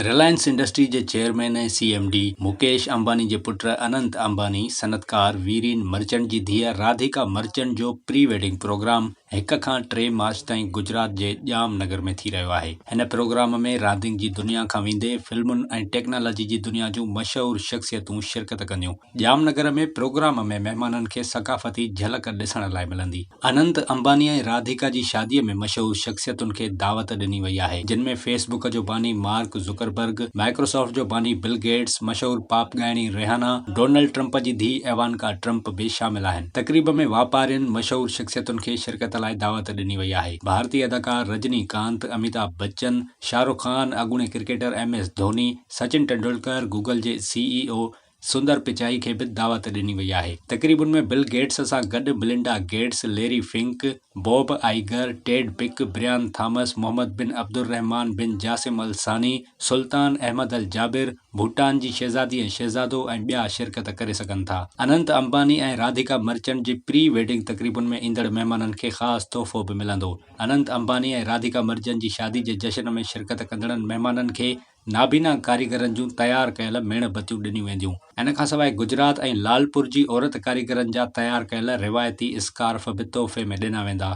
Reliance industry جي chairman ۽ C M D Mukesh Ambani جي پٽ اننت امباني صنعتڪار ويرين مرچنٽ جي ڌيء راڌيڪا مرچنٽ جو پري ويڊنگ پروگرام هڪ کان ٽي مارچ تائين گجرات جي ڄام نگر ۾ ٿي رهيو آهي. هن پروگرام ۾ راندين جي دنيا کان ويندي فلمن ۽ ٽيڪنالاجي جي دنيا جون مشهور شخصيتون شرڪت ڪنديون. ڄام نگر ۾ پروگرام ۾ مهمانن کي ثقافتي جهلڪ ڏسڻ لاء ملندي. اننت امباني ۽ راڌيڪا جي شاديء ۾ مشهور شخصيتن کي دعوت ڏني وئي آهي، جن ۾ فيس بڪ جو باني مارڪ زڪربرگ، مائڪروسافٽ جو باني بل گيٽس، مشهور پاپ ڳائڻي ريحانا، ڊونلڊ ٽرمپ جي ڌيء ايوانڪا ٽرمپ به شامل آهن. تقريب ۾ واپارين، مشهور شخصيتن کي شرڪت لاء دعوت ڏني وئي آهي. ڀارتي اداڪار رجني ڪانت، اميتاڀ بچن، شاهه رخ خان، اڳوڻي cricketer M S Dhoni, Sachin Tendulkar, Google جي سي اي او سندر پچائي کي به دعوت ڏني وئي آهي. تقريبن ۾ بل گيٽس سان گڏ Melinda Gates, Larry Fink, Bob Iger, Ted Pick, Brian Thomas, Mohammed bin Abdulrahman bin Jassim Al Thani, Sultan Ahmed Al Jaber, Bhutan جي شهزادي ۽ شهزادو ۽ ٻيا شرڪت ڪري سگهن ٿا. اننت امباني ۽ راڌيڪا مرچنٽ جي پري ويڊنگ تقريبن ۾ ايندڙ مهمانن کي خاص تحفو به ملندو. اننت امباني ۽ راڌيڪا مرچنٽ جي شادي جي جشن ۾ شرڪت ڪندڙن مهمانن کي نابينا ڪاريگرن جون تيار ڪيل ميڻ بتيون ڏنيون وينديون. ان کانسواء گجرات ۽ لالپور جي عورت ڪاريگرن جا تيار ڪيل روايتي اسڪارف به تحفي ۾ ڏنا ويندا.